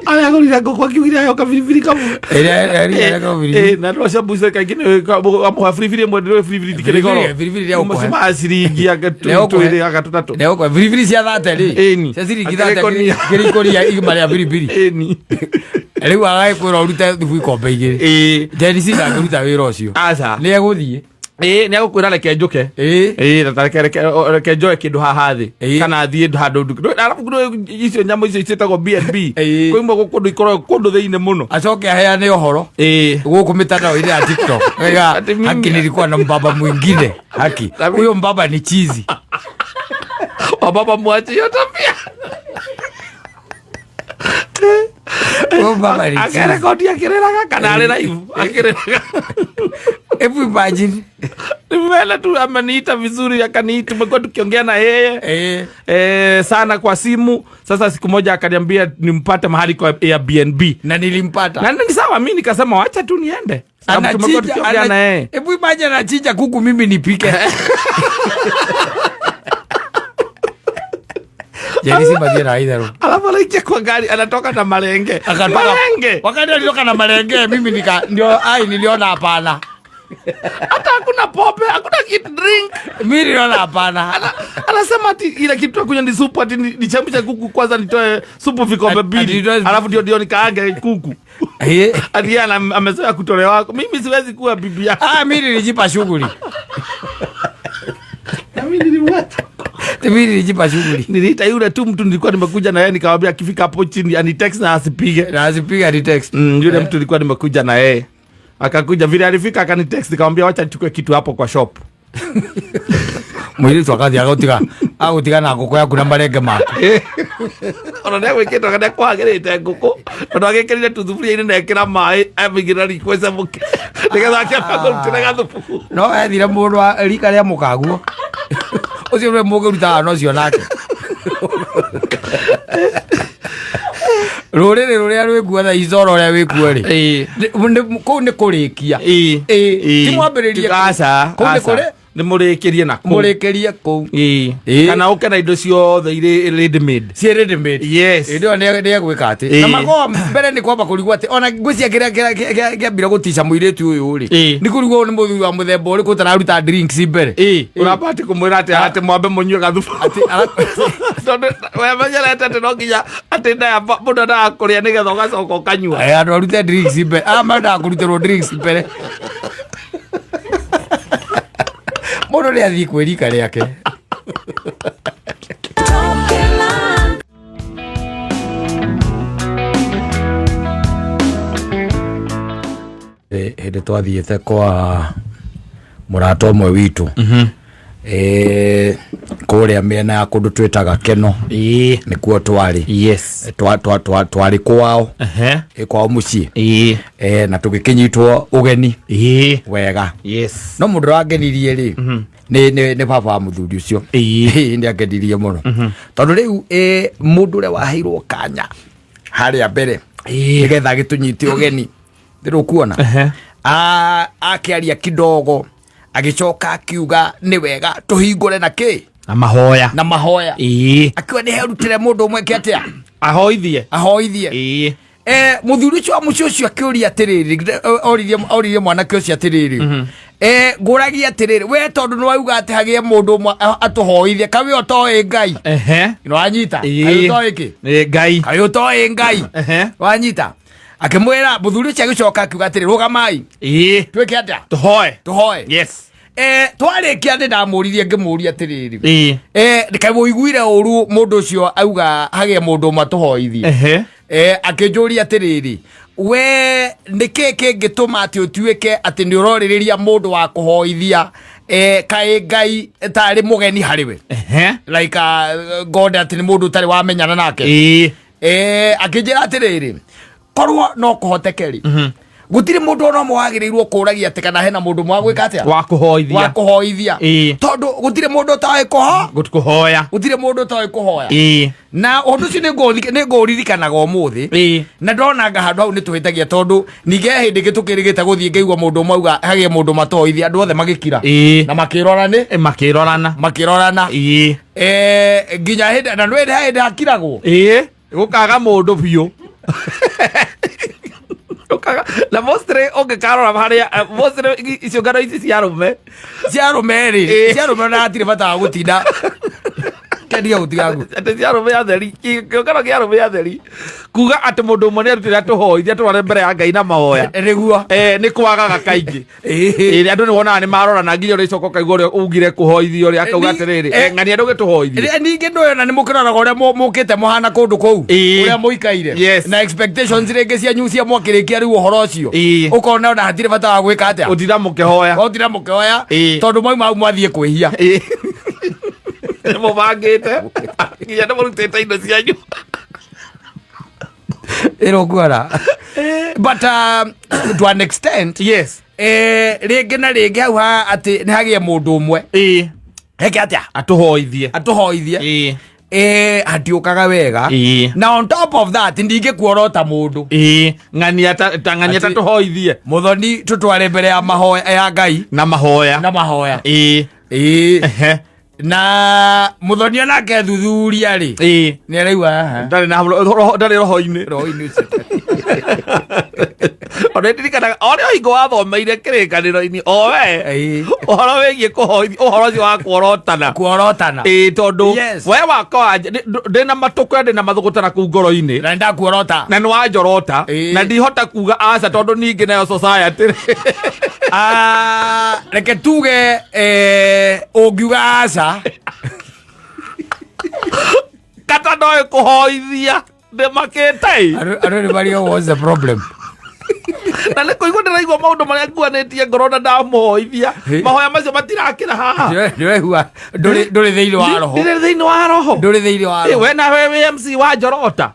Aragũrire ngũkũ akiugire ayo kabiribiri kamwe. Ĩrĩa ĩrĩa kabiribiri. Na andũ acio a mbuce kaingĩ nĩ amũha biribiri ĩmwe ndĩrĩ biribiri ndikĩrĩ goro. Biribiri rĩa gũkũhe. Macio ma ciringi anga Rĩa gũkũhe. twĩrĩ anga tũtatũ. Nä biribiri cia thate rä Ĩni. cia ciringi thate Akĩrĩkonia. kĩrikoria igima rĩa biribiri Ĩni. rĩu agagĩkwĩra ũrute thubu ikombe igĩrĩ Ĩĩ. jenisi ndangĩruta wĩra ũcio Aca. nĩ egũthiĩ Ĩĩ nĩ agũkwĩra reke njũke. Ĩĩ. Ĩĩ na reke reke reke njoe kĩndũ haha thĩ. Ĩĩ. Kana thiĩ handũ nduka. Arabu ndũĩ icio nyamũ icio ciĩtagwo B&B. Ĩĩ. Kwĩ imwe kũndũ ikoragwo kũndũ thĩinĩ mũno. Acoke aheane ũhoro Ĩĩ. gũkũ mitandao-inĩ ya TikTok. Wega, Ati mimi- haki nilikuwa na mbaba mwingine haki huyo mbaba ni chizi. Wababa mwache hiyo tabia. Huyo mbaba ni chizi. Akarekodi akĩrĩraga kana arĩ live akĩrĩraga. Hebu imagine. Nimeona tu ameniita vizuri akaniita, tumekuwa tukiongea na yeye sana kwa simu. Sasa siku moja akaniambia nimpate mahali kwa Airbnb Na nilimpata. Na ni sawa, mi nikasema wacha tu niende, sababu tumekuwa Anachinja, tukiongea na yeye. Hebu imagine anachinja kuku mimi nipike. Jenisi mathiĩ na itherũ. Alafu anaikia kwa gari anatoka na malenge. Akatoka- Malenge. Wakati alitoka na malenge mimi nika ndio ai niliona hapana. Hata hakuna pombe, hakuna kitu drink. Mimi niliona hapana. Anasema ati ile kitu ya kunywa ni supu, ati nichemshe kuku kwanza nitoe supu vikombe mbili alafu ndio nikaange kuku. Ati yeye amezoea kutolewa. Mimi siwezi kuwa bibi yako. Ah, mimi nilijipa shughuli. Na mimi nilimwacha. Mimi nilijipa shughuli. Niliita yule tu mtu nilikuwa nimekuja na yeye nikamwambia akifika hapo chini anitext na asipige. Na asipiga ni text. Yule mtu nilikuwa nimekuja na yeye. Akakuja vile alifika akanitext nikamwambia wacha nichukue kitu hapo kwa shop. Mũirĩtu akathiĩ agũtiga na ngũkũ yaku na marenge maku. Ona nĩ agwĩkĩte kana kwagĩrĩte ngũkũ tondũ agĩkĩrire tu thuburia-inĩ na ekĩra maĩ amĩigĩrĩra riko ĩcamũke nĩgetha akĩamba kũrutĩra gathubu. No ethire mũndũ wa rika rĩa mũkaguo. Ũcio nĩwe mũngĩruta wana ũcio nake. Rũrĩrĩ rũrĩa rwĩkuo thaa ici oro ũrĩa wĩkuo rĩ. Kũu nĩ kũrĩkia. Ti mwambĩrĩrie kũu. Aca. Kũu nĩ Aca. kũrĩ? Nĩ mũrĩkĩrie na kũu. Mũrĩkĩrie kũu. Kana ũke na indo ciothe irĩ ready made. Ciĩ ready made. Yes. Hĩndĩ ĩyo nĩ egwĩka atĩ. Na magoa mbere nĩ kwamba kũrigwo atĩ ona ngwĩciria kĩrĩa kĩambire gũtica mũirĩtu ũyũ rĩ. Nĩ kũrigwo nĩ mũthuri wa mũthemba ũrĩkũ ũtararuta drinks mbere. Ũramba atĩ kũmwĩra atĩ mwambe mũnyue gathubu. Atĩ Tondũ we menyerete atĩ no nginya atĩ ndaya mũndũ endaga kũrĩa nĩgetha ũgacoka ũkanyua. Andũ arute drinks mbere. Aya mendaga kũrutĩrwo drinks mbere. Mũndũ nĩ athiĩ kwĩ rika rĩake. Hĩndĩ twathiĩte kwa mũrata ũmwe witũ kũrĩa mĩena ya kũndũ twĩtaga Keno nĩkuo twarĩ. Twarĩ kwao. Kwao mũciĩ. Na tũgĩkĩnyitwo ũgeni wega. No mũndũ ũrĩa wangenirie rĩ nĩ baba wa mũthuri ũcio. Nĩ angenirie mũno tondũ rĩu mũndũ ũrĩa waheirwo kanya harĩa mbere nĩgetha agĩtũnyite ũgeni ndĩrũkuona akĩaria kidogo agĩcoka akiuga nĩ wega tũhingũre na kĩ Na mahoya. Na mahoya. Akiuga nĩ herutĩre mũndũ ũmwe ke atĩa Ahoithie. Ahoithie. Mũthuri ũcio wa mũciĩ ũcio akĩũria atĩrĩrĩ, oririe mwanake ũcio atĩrĩrĩ, ngũragia atĩrĩrĩ we tondũ nĩ wauga atĩ hagĩe mũndũ ũmwe atũhoithie kaĩ we ũtoĩ Ngai? Nĩ wanyita? Kaĩ ũtoĩ kĩ? Ngai. Kaĩ ũtoĩ Ngai? Wanyita? Akĩmwĩra mũthuri ũcio agĩcoka akiuga atĩrĩ rũgamai twĩke atĩa? Tũhoe. Tũhoe. Twarĩkia nĩ ndamũririe ngĩmũria atĩrĩrĩ kaĩ ũiguire ũru mũndũ ũcio auga hagĩe mũndũ ũmwe atũhoithie? Akĩnjũria atĩrĩrĩ we nĩkĩ kĩngĩtũma atĩ ũtuĩke atĩ nĩ ũrorĩrĩria mũndũ wa kũhoithia kaĩ Ngai tarĩ mũgeni harĩ we? Like God atĩ nĩ mũndũ ũtarĩ wamenyana nake. Akĩnjĩra atĩrĩrĩ korwo no kũhoteke rĩ Gũtirĩ mũndũ ona ũmwe wagĩrĩirwo kũragia atĩ kana hena mũndũ ũmwe wa gwĩka atĩa, wa kũhoithia. Wa kũhoithia. Tondũ gũtirĩ mũndũ ũtoĩ kũho Kũhoya. Gũtirĩ mũndũ ũtoĩ kũhoya. Na ũndũ ũcio nĩ ngũũririkanaga ũmũthĩ. Na ndonanga handũ hau nĩ tũhĩtagia, tondũ ningĩ he hĩndĩ ĩngĩ tũkĩrĩgĩte gũthiĩ, ngaigua mũndũ ũmwe auga hagĩe mũndũ matoithia, andũ othe magĩkira na makĩrora nĩ Makĩrorana. Makĩrorana. Nginya hĩndĩ na nĩ hĩndĩ hakiragwo. Gũkaga mũndũ biũ. Gũkaga na mostly ũngĩkarora harĩa mostly ciũngano ici cia arũme. Cia arũme rĩ. Cia arũme ona hatirĩ bata wa gũtinda kendia gũtiga atĩ cia arũme atheri, kĩũngano kĩa arũme atheri, kuga atĩ mũndũ ũmwe nĩ arutĩra tũhoithia tũrore mbere ya Ngai na mahoya. Nĩguo. Nĩ kwagaga kaingĩ. Ĩĩ, andũ nĩ wonaga nĩ marorana nginya ũrĩa icoka ũkaigua ũrĩa ugire kũhoithio ũrĩa akauga atĩrĩrĩ, ng'ania ndũgĩtũhoithie. Ningĩ ndũyona nĩ mũkĩroraga ũrĩa mũkĩte mũhana kũndũ kũu, ũrĩa mũikaire na expectations rĩngĩ cianyu cia mwakĩrĩkia rĩu ũhoro ũcio, ũkona ona hatirĩ bata wa gwĩka atĩa. Ũtinda mũkĩhoya. Ũtinda mũkĩhoya, tondũ mwauma hau mwathiĩ kwĩhia. Nĩ mũbangĩte nginya nĩ mũrutĩte indo cianyu. Ĩrũkuona, but to an extent, rĩngĩ na rĩngĩ hau ha atĩ nĩ hagĩe mũndũ ũmwe heke atĩa, atũhoithie. Atũhoithie. Hatiũkaga wega. Na on top of that, ndingĩkuorota mũndũ. Ng'ania ta ng'ania ta tũhoithie. Mũthoni tũtware mbere ya mahoya ya Ngai na mahoya. Na mahoya. Na mũthoni onake thuthuria rĩ, nĩ araigua haha ndarĩ na ndarĩ roho-inĩ. Roho-inĩ ũcio. Ona ndirikanaga o rĩa hingo wathomeire kĩrĩkanĩro-inĩ o we ũhoro wĩgiĩ kũhoithia, ũhoro ũcio wa kuorotana. Kuorotana. Tondũ we wakwa ndĩna matũkũya, ndĩna mathũgũta kũu ngoro-inĩ. Na nĩndakuorota. Na nĩ wanjorota. Na ndihota kuga aca, tondũ ningĩ nayo society. Ah, reke tuge ũngiuga aca. Kata ndoĩ kũhoithia ndĩmakĩte. Andũ nĩ mario, what's the problem? Na nĩ kũigua ndĩraigua maũndũ marĩa nguanĩtie ngoro na ndamũhoithia, mahoya macio matirakĩra haha. Ndĩraigua ndũrĩ thĩinĩ wa roho. Ndĩrĩ thĩinĩ wa roho. Ndũrĩ thĩinĩ wa roho. We nawe wĩ MC wa njorota.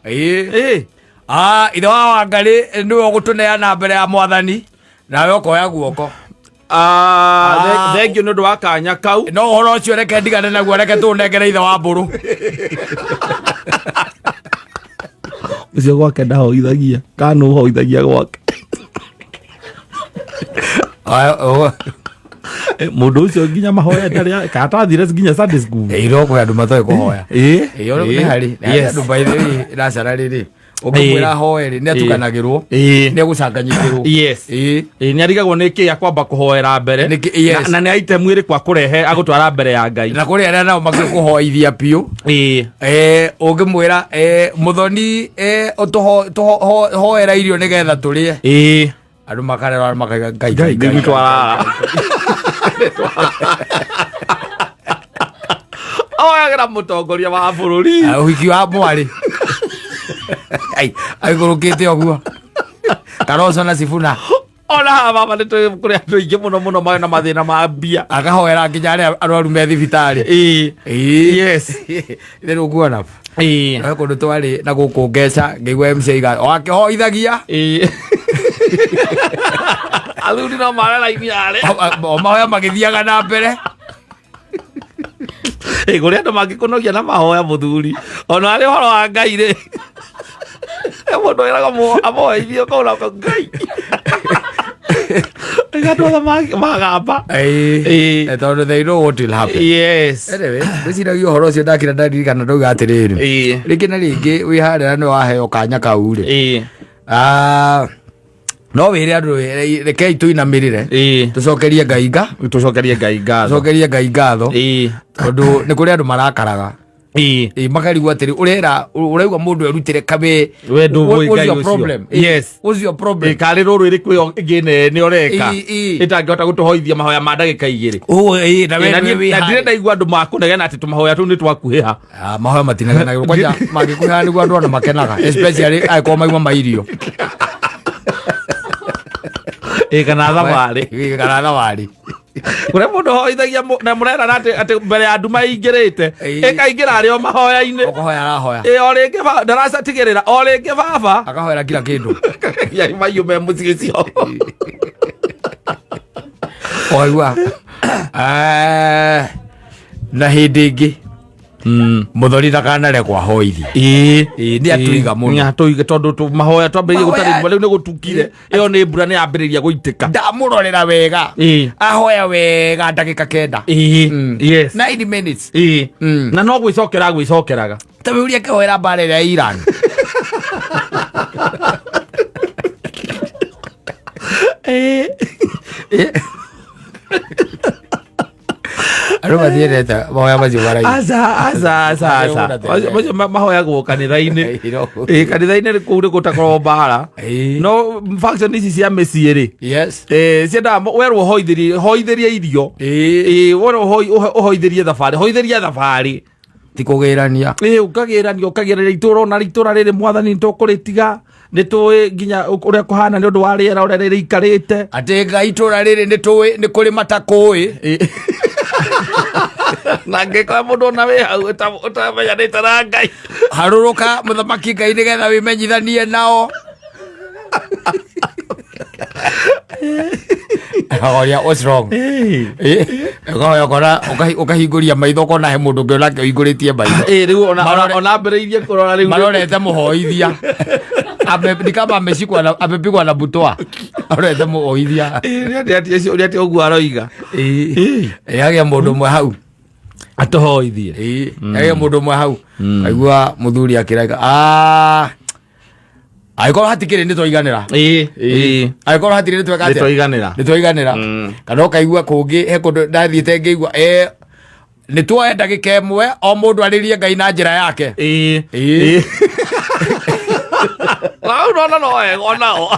Ah, ithe wa Wangarĩ nĩwe ũgũtũneana mbere ya mwathani, nawe ũkoya guoko. Ah, thank you nĩ ũndũ wa kanya kau. No ũhoro ũcio reke ndigane naguo, reke tũnengere ithe wa mbũrũ. Ũcio gwake ndahoithagia kana ũhoithagia gwake? Mũndũ ũcio nginya mahoya ndarĩ kana tathire nginya Sunday school. Iro kwĩ andũ matoĩ kũhoya. Nĩ harĩ andũ, by the way, racara rĩrĩ ũngĩmwĩra hoe rĩ, nĩ atukanagĩrwo, nĩ egũcanganyikĩrwo. Nĩ arigagwo nĩ kĩ akwamba kũhoera mbere. Na nĩ item ĩrĩkũ akũrehe agũtwara mbere ya Ngai. Na kũrĩ arĩa nao makĩkũhoithia biũ. Ũngĩmwĩra mũthoni, ũtũhoera irio nĩgetha tũrĩe, andũ makarera makaiga Ngai Ngai Ngai Ngai. Twarara oyagĩra mũtongoria wa bũrũri. Ah, ũhiki wa mwarĩ. Ai, aikũrũkĩte ũguo Karoco na Sifuna. Ona haha baba nĩ tũĩ kũrĩ andũ aingĩ mũno mũno marĩ na mathĩna ma mbia. Akahoera nginya arĩa arwaru me thibitarĩ. Rĩrĩ ũkuona he kũndũ twarĩ na gũkũ ngeca, ngĩigua MC aiga o akĩhoithagia. Athuri no mare raini yarĩ. O mahoya magĩthiaga na mbere. Kũrĩ andũ mangĩkũnogia na mahoya, mũthuri, ona arĩ ũhoro wa Ngai rĩ, mũndũ wĩraga amoithie ũkauna Ngai. Andũ othe magamba. Tondũ they know what will happen. Anyway, ngwĩciragia ũhoro ũcio ndakĩra ndaririkana ndauga atĩrĩrĩ, rĩngĩ na rĩngĩ wĩ harĩa na nĩ waheo kanya kau rĩ, ah, no wĩre andũ, rekei tũinamĩrĩre, tũcokerie Ngai nga Tũcokerie Ngai ngatho. Tũcokerie Ngai ngatho, tondũ nĩ kũrĩ andũ marakaraga. Makarigwo atĩrĩ, ũrera ũraigua mũndũ erutĩre kabe. We ndũĩ What's Ngai your ũcio. problem? What's your problem? Karĩ rũrũ ĩrĩkũ ĩyo ĩngĩ nene ũreka ĩtangĩhota gũtũhoithia mahoya ma ndagĩka 2? Ũ, na we Na nĩwe niĩ- wĩ na ndirĩ harĩa. ndaigua andũ makũnegena atĩ tũmahoya tũu nĩ twakuhĩha. Ah, mahoya matinagenagĩrwo kwanja mangĩkuhĩha nĩguo andũ ona makenaga, especially angĩkorwo mauma mairio. Kana thabarĩ. Kana thabarĩ. Kũrĩa mũndũ hoithagia na mũrerana atĩ mbere ya nduma ĩingĩrĩte. Ĩĩ. Ĩkaingĩra arĩ o mahoya-inĩ. Ũkũhoya arahoya. Ĩ o rĩngĩ ndaracatigĩrĩra o rĩngĩ baba. Akahoera kila kĩndũ. Ya mahiũ me mũciĩ ũcio. Ũkaigua. Eh, na hĩndĩ ĩngĩ mũthoni ndakanarekwo ahoithie. Ĩĩ. Ĩĩ, nĩ atũiga mũno. Nĩ atũiga tondũ mahoya twambĩrĩirie Mahoya- gũtarĩ rĩu nĩ gũtukire. Ĩyo nĩ mbura nĩ yambĩrĩria gũitĩka. Ndamũrorera wega. Ĩĩ. Ahoya wega ndagĩka 9. Ĩĩ. Yes. 9 minutes. Ĩĩ. Na no gwĩcokera gwĩcokeraga. Ta wĩũrie akĩhoera mbara ĩrĩa ya Iran. Ĩĩ. Andũ matiendete mahoya macio maraihu. Aca, aca, aca, aca. Macio- Macio mahoyagwo kanitha-inĩ. Ĩĩ. Ĩĩ, kanitha-inĩ kũu nĩ gũtakorwo mbara. Ĩĩ. No function ici cia mĩciĩ rĩ. Yes. Eh, ciendaga werwo hoithĩrie hoithĩrie irio. Ĩĩ. Ĩĩ, werwo ũhoithĩrie thabarĩ, hoithĩria thabarĩ. Ti kũgĩrania. Ĩĩ, ũkagĩrania ũkagĩrania itũra ona itũra rĩrĩ mwathani nĩ tũkũrĩtiga nĩ tũĩ nginya ũrĩa kũhana nĩ ũndũ wa rĩera ũrĩa rĩikarĩte. Atĩ Ngai itũra rĩrĩ nĩ tũĩ nĩ kũrĩ matakũĩ. Ĩĩ. Na angĩkorwo mũndũ ona wĩ hau ũtamenyanĩte na Ngai. Harũrũka mũthamaki Ngai nĩgetha wĩmenyithanie nao. Oria what's wrong? Ĩĩ. Ũkahoya ũkona ũkahingũria maitho ũkona he mũndũ ũngĩ onake ũhingũrĩtie maitho. Ĩĩ, rĩu ona ambĩrĩirie kũrora rĩu. Marorete mũhoithia. Ni kama ameshikwa na amepigwa na butwa. Arorete mũhoithia. Ĩĩ, nĩ atĩ ũguo aroiga. Ĩĩ. Hagĩa mũndũ ũmwe hau. Atũhoithie. Ĩĩ. Hagĩa mũndũ ũmwe hau. Aigua mũthuri akĩraiga. Ah. Angĩkorwo hatikĩrĩ nĩ twaiganĩra. Ĩĩ, ĩĩ. Angĩkorwo hatirĩ nĩ tweka Nĩ atĩa? twaiganĩra. Nĩ twaiganĩra. Kana ũkaigua kũngĩ he kũndũ ndathiĩte ngĩigua nĩ tuoe ndagĩka ĩmwe o mũndũ arĩrie Ngai na njĩra yake. Ĩĩ. Ĩĩ. Ĩĩ. Hau nona no wega onao.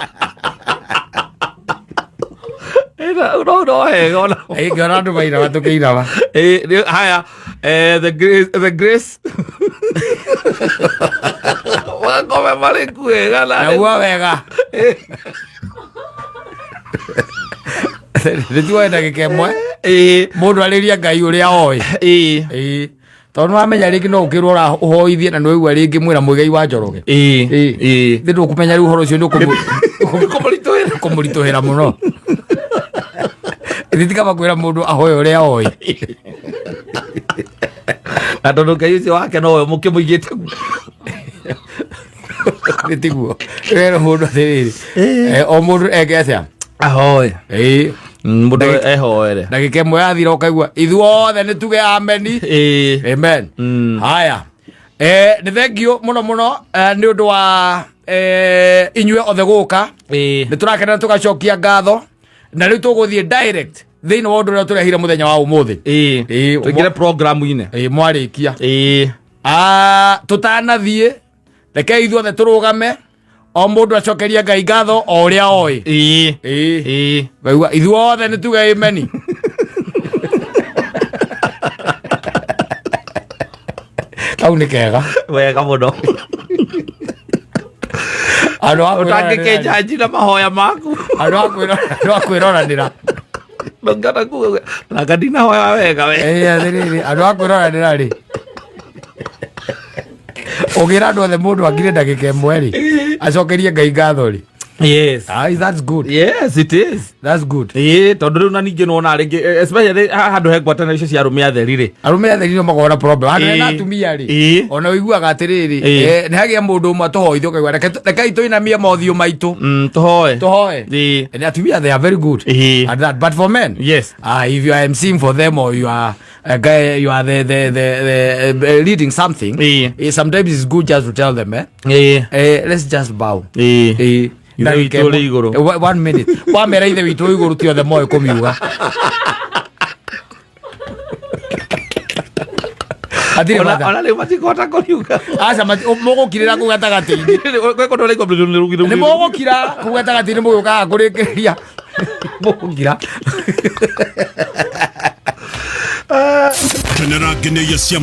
Ĩĩ, no no wega onao. Ĩĩ, ngĩona andũ mainaga tũkĩinaga. Ĩĩ, haya the grace, the grace. Wakome marĩ kuega na Naguo wega. Nĩ tuoe ndagĩka ĩmwe Ĩĩ. mũndũ arĩrie Ngai ũrĩa oĩ. Ĩĩ. Ĩĩ. Tondũ nĩwamenya rĩngĩ no ũkĩrwo ũhoithie na nĩwaigua rĩngĩ mwĩra Mũigai wa Njoroge. Ĩĩ. Ĩĩ. Ĩĩ. Thĩ ndũkũmenya rĩu ũhoro ũcio nĩ Kũmũritũhĩra. ũkũmũritũhĩra mũno. Ĩthi ti kaba kwĩra mũndũ ahoe ũrĩa oĩ. Na tondũ Ngai ũcio wake nowe mũkĩmũigĩte kuo. Nĩ tiguo. Wera mũndũ atĩrĩrĩ. O mũndũ eke atĩa? Ahoe. Ĩĩ. Mũndũ ehoere. Ndagĩka ĩmwe yathira ũkaigua ithuothe nĩ tuge ameni. Ĩĩ. Amen. Haya. Nĩ thengiũ mũno mũno nĩ ũndũ wa inyuĩ othe gũka. Ĩĩ. Nĩ tũrakena tũgacokia ngatho na rĩu tũgũthiĩ direct thĩinĩ wa ũndũ ũrĩa tũrehire mũthenya wa ũmũthĩ. Ĩĩ. Ĩĩ, Tũingĩre programu-inĩ. Ĩĩ, mwarĩkia. Ĩĩ. Tũtanathiĩ rekei ithuothe tũrũgame o mũndũ acokerie Ngai ngatho o ũrĩa oĩ. Ĩĩ. Ĩĩ. Ĩĩ. Ngaigua ithuothe nĩ tuge ameni. Kau nĩ kega. Wega mũno. Andũ a kwĩroranĩra- Ũtangĩkĩnja njina mahoya maku. andũ a kwĩroranĩra. Ndũngĩhota kuga nanga ndinahoya wega we. Ĩĩ, atĩrĩrĩ, andũ a kwĩroranĩra rĩ ũngĩra andũ othe mũndũ akire ndagĩka ĩmwe rĩ acokerie Ngai ngatho rĩ. Yes. Ah, that's good. Yes, it is. That's good. Ĩĩ, tondũ rĩu na ningĩ nĩwona rĩngĩ especially haha handũ he ngwatanĩro icio cia arũme atheri rĩ. Arũme atheri nĩo makoragwo na problem. Handũ hena Ĩĩ. atumia rĩ. Ĩĩ. Ona ũiguaga atĩrĩrĩ, Ĩĩ. nĩ hagĩa mũndũ ũmwe tũhoithio ũkaigua rekei tũinamie mothiũ maitũ. Tũhoe. Tũhoe. Ĩĩ. And atumia they are very good Ĩĩ. at that. But for men, Yes. if you are emceeing for them or you are a guy, you are the leading something. Ĩĩ. Sometimes it's good just to tell them, Ĩĩ. Let's just bow. Ĩĩ. Ithe Ndagĩka witũ ũrĩ igũrũ. 1 minute. Wamera ithe witũ ũrĩ igũrũ ti othe moĩ kũmiuga. Hatirĩ bata. Ona rĩu matikũhota kũriuga. Aca mũgũkirĩra kũu gatagatĩ-inĩ. Gwĩ kũndũ ũraigua Nĩ mũgũkira kũu gatagatĩ-inĩ mũgĩũkaga kũrĩkĩrĩria. Mũgũkira. Kenera ngeneia cia